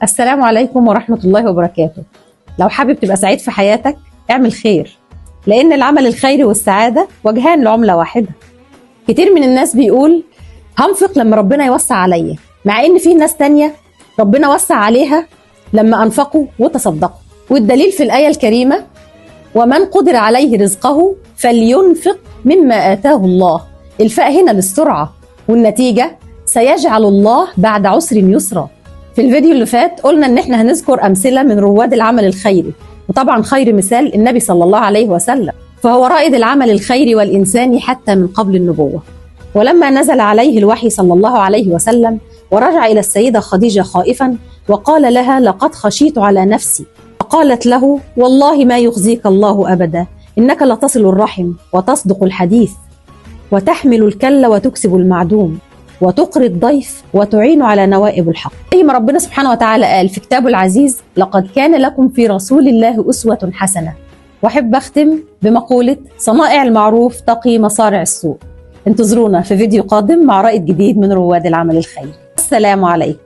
السلام عليكم ورحمة الله وبركاته. لو حابب تبقى سعيد في حياتك اعمل خير، لأن العمل الخيري والسعادة وجهان لعملة واحدة. كتير من الناس بيقول هنفق لما ربنا يوسع عليا، مع إن في ناس تانية ربنا وسع عليها لما أنفقوا وتصدقوا. والدليل في الآية الكريمة: ومن قدر عليه رزقه فلينفق مما آتاه الله. الفاء هنا للسرعة، والنتيجة سيجعل الله بعد عسر يسرا. في الفيديو اللي فات قلنا ان احنا هنذكر امثلة من رواد العمل الخيري، وطبعا خير مثال النبي صلى الله عليه وسلم، فهو رائد العمل الخيري والانساني حتى من قبل النبوة. ولما نزل عليه الوحي صلى الله عليه وسلم ورجع الى السيدة خديجة خائفا وقال لها: لقد خشيت على نفسي. فقالت له: والله ما يخزيك الله ابدا، انك لتصل الرحم وتصدق الحديث وتحمل الكل وتكسب المعدوم وتقري الضيف وتعين على نوائب الحق. زي ما ربنا سبحانه وتعالى قال في كتابه العزيز: لقد كان لكم في رسول الله أسوة حسنة. وأحب أختم بمقولة: صنائع المعروف تقي مصارع السوء. انتظرونا في فيديو قادم مع رائد جديد من رواد العمل الخيري. السلام عليكم.